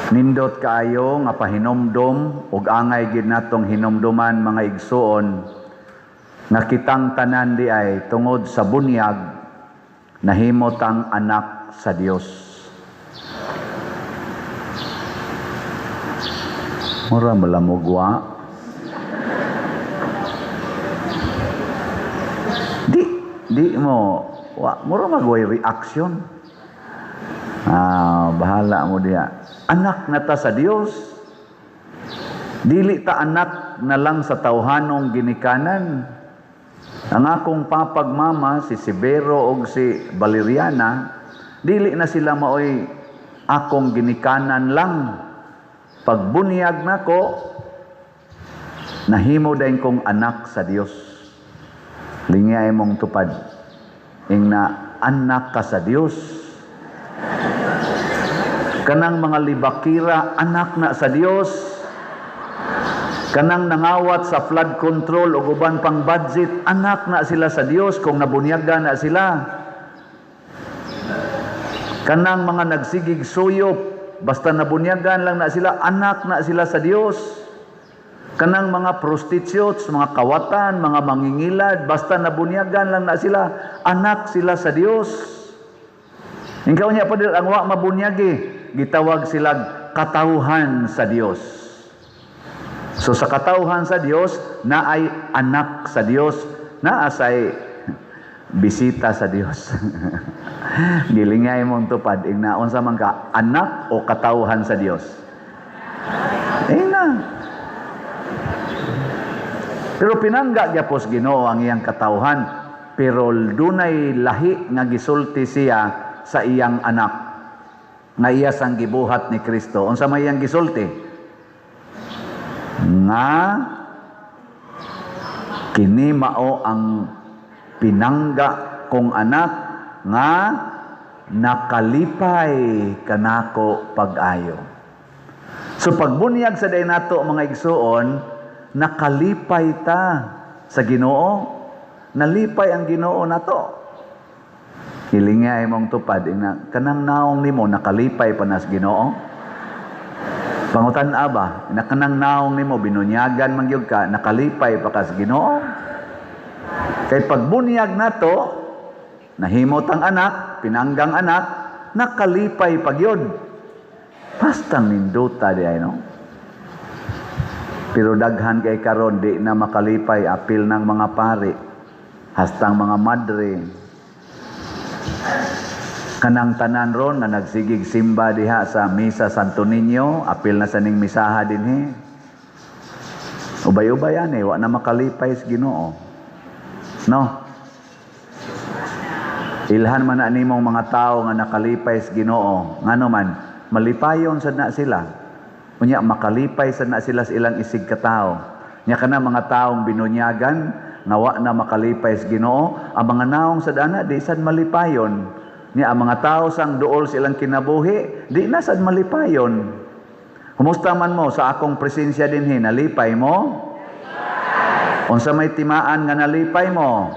Nindot kaayo nga pahinomdom ug angay gid natong hinumduman, mga igsuon, nga kitang tanan di ay tungod sa bunyag nahimo tang anak sa Dios. Mura malamugwa. Di di mo wa mura magway reaction. Ah, bahala mo diha. Anak na ta sa Dios. Dili ta anak na lang sa tawhanong ginikanan. Ang akong papag mama, si Severo og si Valeriana, dili na sila maoy akong ginikanan lang. Pagbunyag nako, nahimo dayon kong anak sa Dios. Lingya imong tupad. Ingna, anak ka sa Dios. Kanang mga libakira, anak na sa Dios. Kanang nangawat sa flood control o uban pang budget, anak na sila sa Dios kung nabunyagan na sila. Kanang mga nagsigig suyop, basta nabunyagan lang na sila, anak na sila sa Dios. Kanang mga prostitutes, mga kawatan, mga mangingilad, basta nabunyagan lang na sila, anak sila sa Dios. Ikaw niya pa ang wa mabunyagi, gitawag sila katawhan sa Dios. So sa katawhan sa Dios, naay anak sa Dios, naasay bisita sa Dios. Gilingay mong tupad, ingna, unsa man ka, anak o katawhan sa Dios? Ingna. Pero pinangga gyapos Ginoo ang iyang katawhan, pero dunay lahi nga gisulti siya sa iyang anak nga iya sang gibuhat ni Kristo. Unsa may iyang gisulti? Nga kini mao ang pinangga kong anak nga nakalipay kanako pag-ayo. So pagbunyag sa day nato, mga igsuon, nakalipay ta sa Ginoo. Nalipay ang Ginoo nato. Hilinga imong tupad, ina, kanang naong nimo nakalipay pa nas Ginoo. Pangutan ba, ina, kanang naong nimo binunyagan man gyud ka, nakalipay pa ka sa Ginoo. Kay pagbunyag nato, nahimot ang anak, pinanggang anak, nakalipay pa gyud. Basta ninduta di ay, no? Pero daghan kay karon di na makalipay, apil ng mga pari, hastang mga madre. Kanang tanan ron nga nagsigig simba diha sa misa Santo Niño, apil na sa ning misaha dinhi. Ubay-ubay ani, wa na makalipay sa Ginoo. No? Ilhan man na nimong mga tao nga nakalipay sa Ginoo. Ngano man, malipayon sad na sila. Unya makalipay sad na sila sa ilang isig katao. Nya kana mga taong binunyagan nga wa na makalipay sa Ginoo, ang mga naong sad ana di sad malipayon. Nya ang mga tao sang duol sa ilang kinabuhi, di na sad malipayon. Kumusta man mo sa akong presensya dinhi, nalipay mo? Unsa may timaan nga nalipay mo?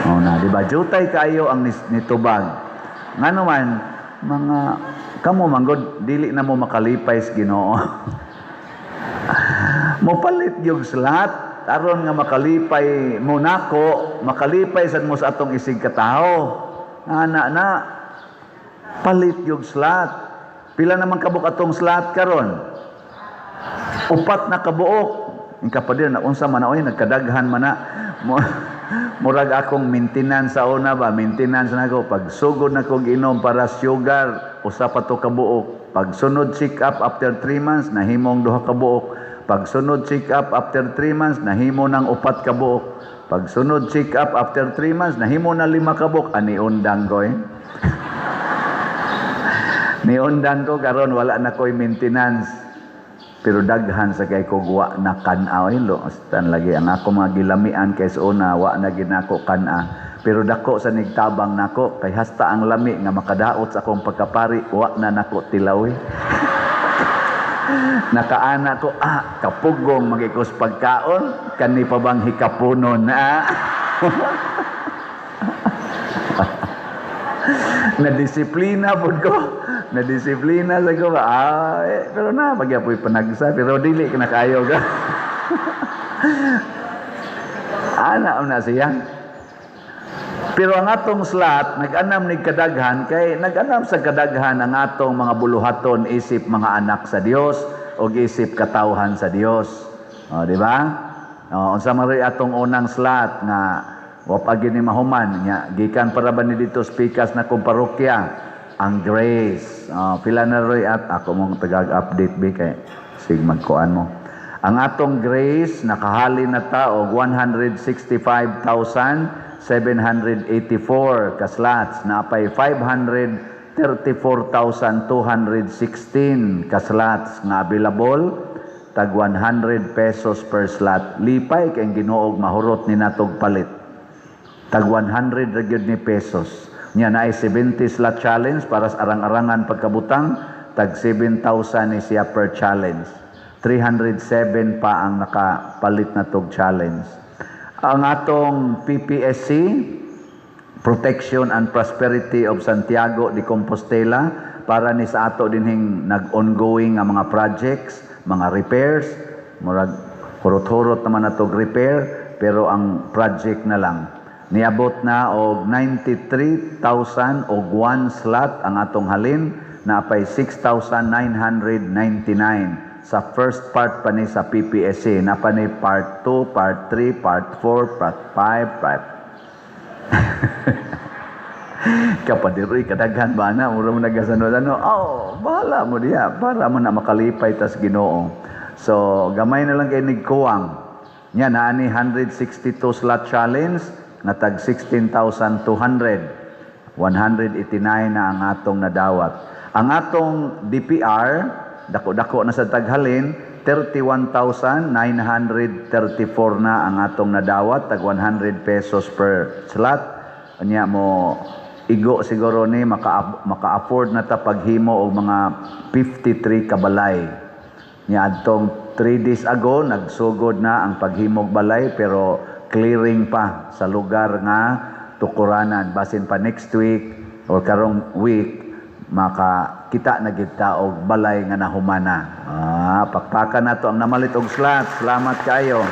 Oh na, di ba? Jutay kaayo ang nitubag. Ngano man, mga kamo manggod dili na mo makalipay sa Ginoo. Mopalit yung slot aron nga makalipay mo nako, makalipay sad mo sa atong isig katawo. Ana na palit yung slot. Pila naman kabuk atong slot karon? 4 na kabuok. Ang kapadir na unsa man na oy, nagkadaghan man na. Murag akong maintenance sa una ba, maintenance na ako. Pag sugod na kog inom para sugar, usa pa to kabuok. Pag sunod check up after 3 months, nahimong 2 kabuok. Pag sunod check up after 3 months, nahimo ng 4 kabuok. Pag sunod check up after 3 months, nahimo na 5 kabuok. Ani undang ko eh. Niundang ko karon wala na ko'y maintenance. Pero daghan sa kay ko wa na kan-a oy lo. Astan lagi ang ako mga gilamian kay sa una wa na ginako kan-a. Pero dako sa nigtabang nako kay hasta ang lami nga makadaot sa akong pagkapari wa na nako tilaw eh. Nakaana ko, kapugong magikos pagkaon, kani pa bang hikapunon na. Na disiplina pud ko. Na disiplina sa ko ba? Ah, eh, pero na pagyapoy panagsa, pero dili ka na kaayo ka. Ana na siya. Pero ang atong slot, nag-anam ni kadaghan, kay nag-anam sa kadaghan ang atong mga buluhaton isip mga anak sa Dios o isip katawhan sa Dios. O, di ba? O, unsa man rin atong unang slot nga wa pa gyud ni mahuman nya, gikan para ba ni dito speakers na kong parokya ang Grace. O, pila na roy at ako mong tagag update bi kay sig magkuan mo. Ang atong Grace, nakahalin na ta og 165,784 ka slots, napay 534,216 ka slots nga available, tag 100 pesos per slot. Lipay kay Ginoog mahurot ni natog palit. Tag 100 ra gyud ni pesos. Nya naay 70 slot challenge para sa arang-arangan pagkabutang, tag 7,000 ni siya per challenge. 307 pa ang nakapalit na tog challenge. Ang atong PPSC, Protection and Prosperity of Santiago de Compostela, para ni sa ato dinhing nag-ongoing nga mga projects, mga repairs, murag hurot-hurot naman natog repair, pero ang project na lang. Niabot na og 93,000 og one slot ang atong halin, napay 6,999 sa first part pa ni sa PPSC. Napa ni part 2, part 3, part 4, part 5, part kapadiroy kadaghan ba na mura mo nagasanod ano. Oh, bahala mo diya para mo na makalipay tas Ginoo. So gamay na lang kay nigkuwang nya naa ni 162 slot challenge nga tag 16,200. 189 na ang atong nadawat. Ang atong DPR, dako-dako na sa taghalin, 31,934 na ang atong nadawat, tag 100 pesos per slot. Anya mo igo siguro ni maka-afford na ta paghimo og mga 53 kabalay. Nya adtong 3 days ago nagsugod na ang paghimog balay, pero clearing pa sa lugar nga tukuranan. Basin pa next week or karong week makakita na gid ta og balay nga nahumana. Ah, pakpakan nato ang namalit og slot. Salamat kayo.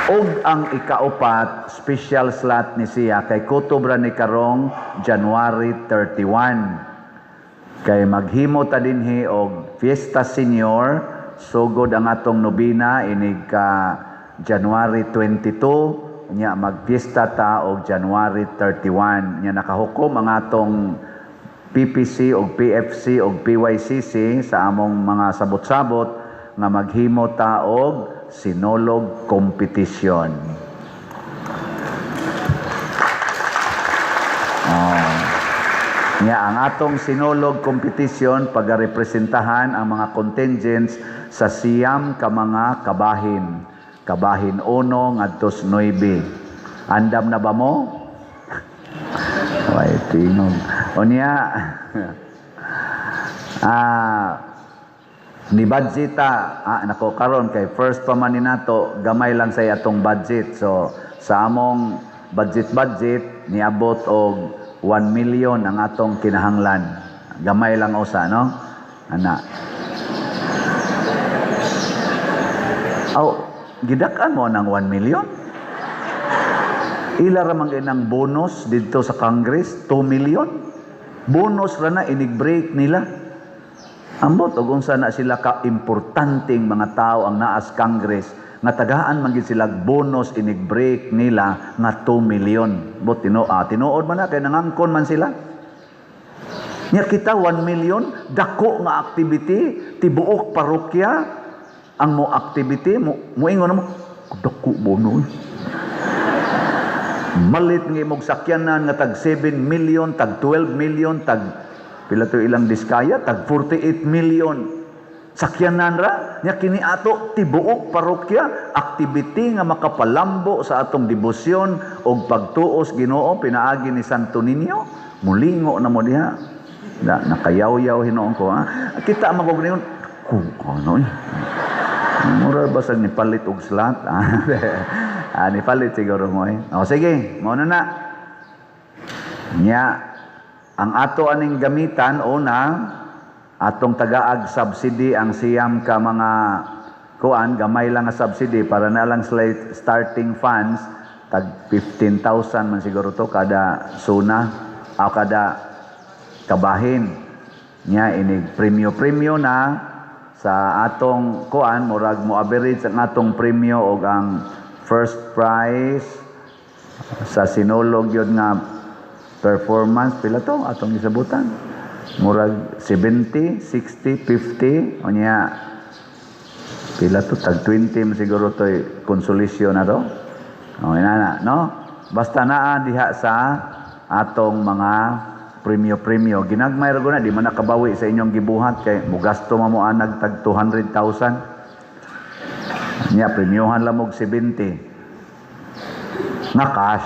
Og ang ikaupat, special slot ni siya kay kutob ra ni karong January 31. Kay maghimo ta dinhi og Fiesta Senior, sugod ang atong nobina inig ka January 22, nya magfiesta ta og January 31. Nya nakahukom ang atong PPC og PFC og PYCC sa among mga sabot-sabot nga maghimo ta og Sinulog competition. Oh. Nya ang atong Sinulog competition, pagarepresentahan ang mga contingents sa 9 ka mga kabahin. Kabahin 1 ngadto sa 9. Andam na ba mo? Way tingog. Unya ni budget ta, nako, karon kay first pa man ni nato, gamay lang sa atong budget. So sa among budget budget niabot og 1 million ang atong kinahanglan. Gamay lang usa, no, ana. Aw, gidak-an mo ng 1 million? Ila ra man inang bonus didto sa Congress, 2 million. Bonus ra na inig break nila. Ambot og unsa na sila ka importanteng mga tao ang naas Congress nga tagaan man gid sila bonus inig break nila nga 2 million. Bot tinuod man na kay nangangkon man sila. Nya kita 1 million, dako nga activity, tibuok parokya ang mo activity mo, moingon mo dako bonus. Malit nga imong sakyanan nga tag 7 million, tag 12 million, tag pila to ilang Discaya, tag 48 million. Sakyanan ra nya kini ato tibuok parokya activity nga makapalambo sa atong debosyon og pagtuos Ginoo pinaagi ni Santo Niño. Mulingo na mo diha. Da, nakayaw-yaw hinuon ko ha. Kita magog ningon ku ano eh. Mura basag ni palit og slot. Ah, ni palit siguro mo eh. O sige, mao na na. Nya. Ang ato aning gamitan, una, atong tagaag subsidy ang 9 ka mga kuan, gamay lang nga subsidy para na lang sila starting funds, tag 15,000 man siguro to kada suna o kada kabahin niya. Inig premyo-premyo na sa atong kuan, murag mo average ang atong premyo og ang first prize sa Sinulog yun nga performance, pila to atong gisabutan, murag 70, 60, 50, unya pila to, tag 20 man siguro to consolation na to. O ina na, no, basta naa diha sa atong mga premyo-premyo, ginagmay ra na, di man nakabawi sa inyong gibuhat kay mugasto man mo anag tag 200,000 nya premyohan lang og 70 nga cash.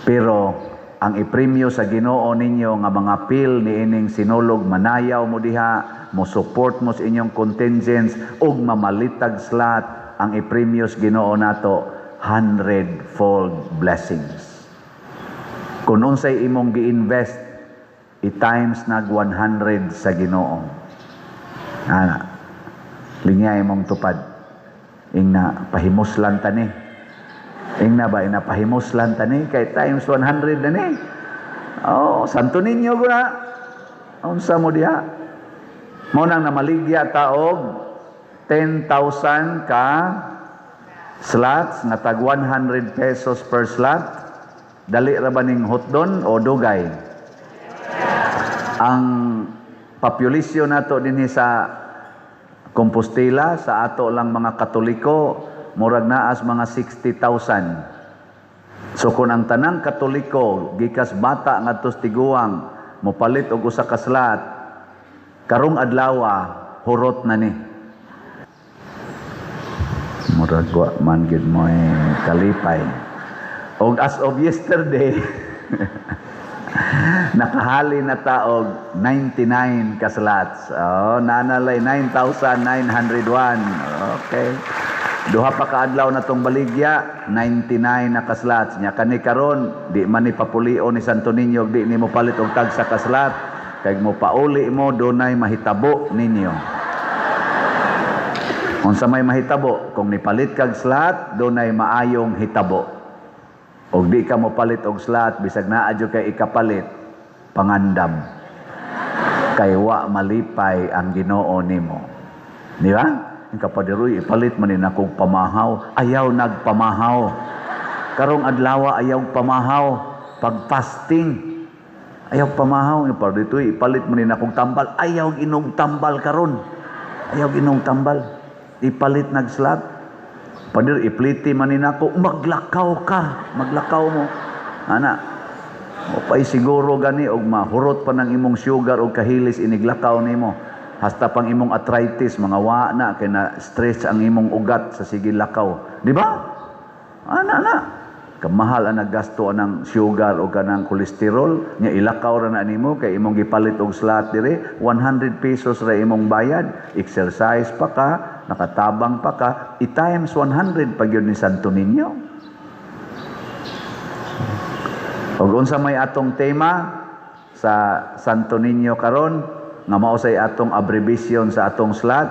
Pero ang ipremyo sa Ginoo ninyo nga mga pil niining Sinulog, manayaw mo diha, mo support mo sa inyong contingents ug mamalitag slot, ang ipremyo sa Ginoo nato, hundredfold blessings. Kung unsay imong gi-invest, i-times nag 100 sa Ginoo. Ana, linya imong tupad. Ingna pahimuslan ta ni. Ingna ba, ina pahimuslan ta ni kay times 100 na ni. Oh, Santo Niño guna. Unsa mo diha? Mo nang namaligya ta og 10,000 ka slots nga tag 100 pesos per slot. Dali ra ba ning hotdon o dugay? Ang populasyon nato dinhi sa Compostela, sa ato lang mga Katoliko, murag naas mga 60,000. So kung ang tanang Katoliko gikas bata ngadto sa tiguang mopalit og usa ka slot karong adlaw, hurot na ni. Murag wa man gyud mo eh, kalipay. Og as of yesterday, nakahali na ta og 99 ka slots. Oh, nanalay 9,901. Okay. Duha pa ka adlaw na tong baligya, 99 na ka slots. Nya kani karon, di man ni papulio ni Santo Niño, di ni mo palit og tagsa ka slot. Kay mo pauli mo, dunay mahitabo ninyo. Unsa may mahitabo? Kung nipalit kag slot, dunay maayong hitabo. Og di ka mo palit og slot, bisag naa jud kay ikapalit, pangandam. Kay wa malipay ang Ginoo nimo. Di ba? Ang kapadiroy, ipalit man ni nakong pamahaw. Ayaw nagpamahaw. Karong adlaw ayaw pamahaw. Pag-fasting, ayaw pamahaw. Yung dito, ipalit man ni nakong tambal. Ayaw inog tambal karon. Ayaw inog tambal. Ipalit nag-slot. Padir, ipliti man ni nako, maglakaw ka, maglakaw mo. Ana, o pa'y siguro gani, og mahurot pa ng imong sugar og kahilis iniglakaw nimo. Hasta pang imong arthritis, mga wa na, kay na stress ang imong ugat sa sige lakaw. Di ba? Ana na. Kamahal ang naggasto anang sugar o kanang kolesterol, nya ilakaw ra na nimo kay imong gipalit og slot dire, 100 pesos ra imong bayad, exercise pa ka, nakatabang pa ka, i-times 100 pag yun ni Santo Niño. Og unsa may atong tema sa Santo Niño karon nga mao say atong abbreviation sa atong slot?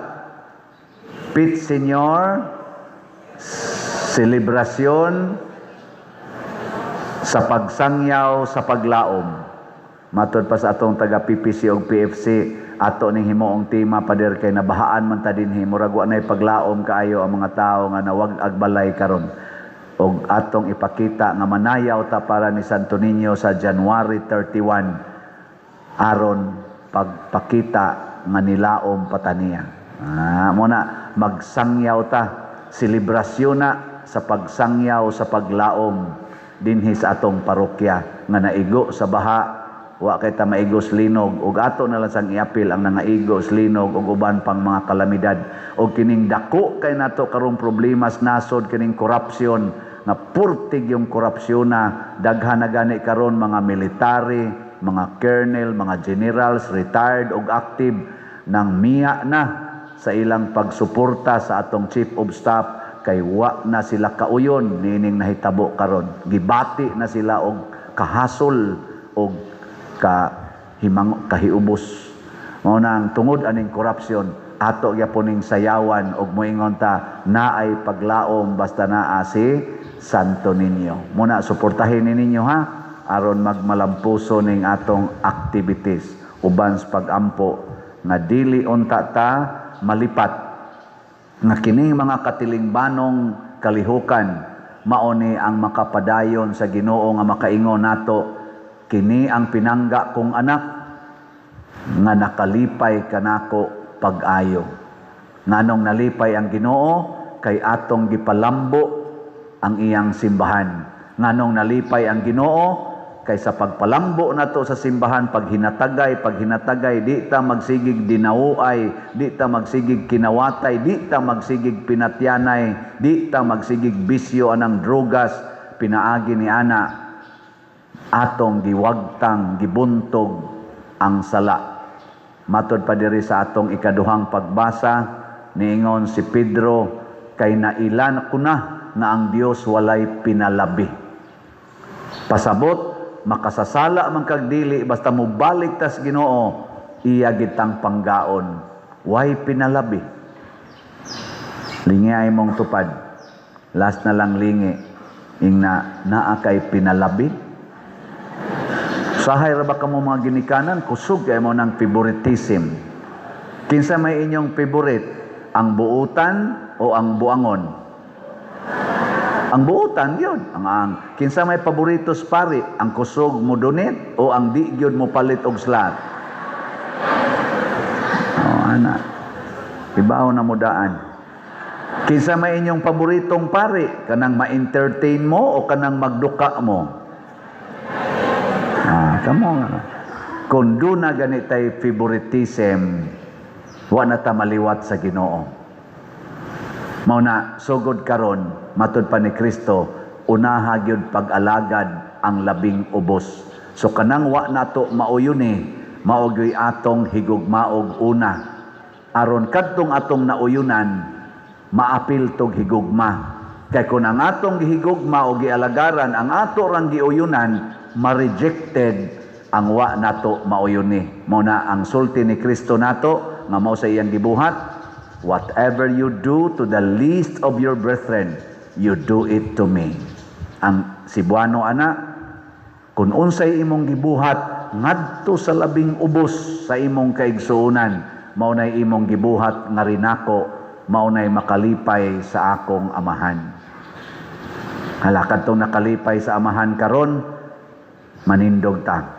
Pit Señor, selebrasyon sa pagsangyaw sa paglaom. Matod pa sa atong taga PPC og PFC, ato ning himuong tema, pader, kay nabahaan man ta dinhi, murag wa nay paglaom kaayo ang mga tawo nga nawag-ag balay karon. Og atong ipakita nga manayaw ta para ni Santo Niño sa January 31 aron pagpakita nga nilaom pa ta niya. Ah, mo na magsangyaw ta, selebrasyon na sa pagsangyaw sa paglaom dinhi sa atong parokya nga naigo sa baha. Wa kay ta maigos linog, ug ato na lang sang iapil ang nangaigo sa linog ug uban pang mga kalamidad ug kining dako kay nato karong problema sa nasod, kining korupsyon nga purtig yung korupsyon na daghan na gani karon, mga military, mga colonel, mga generals, retired ug active, nang miya na sa ilang pagsuporta sa atong chief of staff kay wa na sila kauyon niining nahitabo karon. Gibati na sila og kahasol og Ka himang kahiubos. Mao na ang tungod aning corruption, ato gyapon ning sayawan og moingon ta, naay paglaom basta naa si Santo Niño. Muna suportahin ni ninyo ha, aron magmalampuso ning atong activities uban sa pagampo nga dili unta ta malipat nga kining mga katilingbanong kalihukan mao ni ang makapadayon sa Ginoo nga makaingon nato, "Kini ang pinangga kong anak nga nakalipay kanako pag-ayo." Nganong nalipay ang Ginoo? Kay atong gipalambo ang iyang simbahan. Nganong nalipay ang Ginoo? Kay sa pagpalambo nato sa simbahan, paghinatagay, paghinatagay, di ta magsigig dinauay, di ta magsigig kinawatay, di ta magsigig pinatyanay, di ta magsigig bisyo anang drogas, pinaagi ni ana atong giwagtang, gibuntog ang sala. Matod pa diri sa atong ikaduhang pagbasa, niingon si Pedro, "Kay nailan ko na nga ang Dios walay pinalabi." Pasabot, makasasala man kag dili, basta mobalik tas Ginoo, iya gitang panggaon. Way pinalabi. Lingi ay mong tupad. Last na lang lingi. Ingna, naa kay pinalabi? Sahay ra ba kamo mga ginikanan, kusog kay mo ng favoritism. Kinsa may inyong favorite? Ang buutan o ang buangon? Ang buutan yun. Ang kinsa may paborito sa pari, ang kusog mo donate o ang di gyud mo palit og slot? Oh, ana. Ibaw na mo daan. Kinsa may inyong paboritong pari, kanang ma-entertain mo o kanang magduka mo? Ah, kamo nga. Kung duna gani tay favoritism, wa na ta maliwat sa Ginoo. Mao na sugod karon, matud pa ni Kristo, unaha gyud pag-alagad ang labing ubos. So kanang wa nato mauyuni, mao gyud atong higugmaog una. Aron kadtong atong nauyunan, maapil tog higugma. Kay kung ang atong gihigugma o gialagaran ang ato rang giuyunan, ma-rejected ang wa nato mauyuni. Mao na ang sulti ni Kristo nato nga mao sa iyang gibuhat, "Whatever you do to the least of your brethren, you do it to me." Ang Cebuano ana, kung unsay imong gibuhat ngadto sa labing ubos sa imong kaigsuonan, mao nay imong gibuhat nga rinako, mao nay makalipay sa akong Amahan. Hala, kadtong nakalipay sa Amahan karon, manindog ta.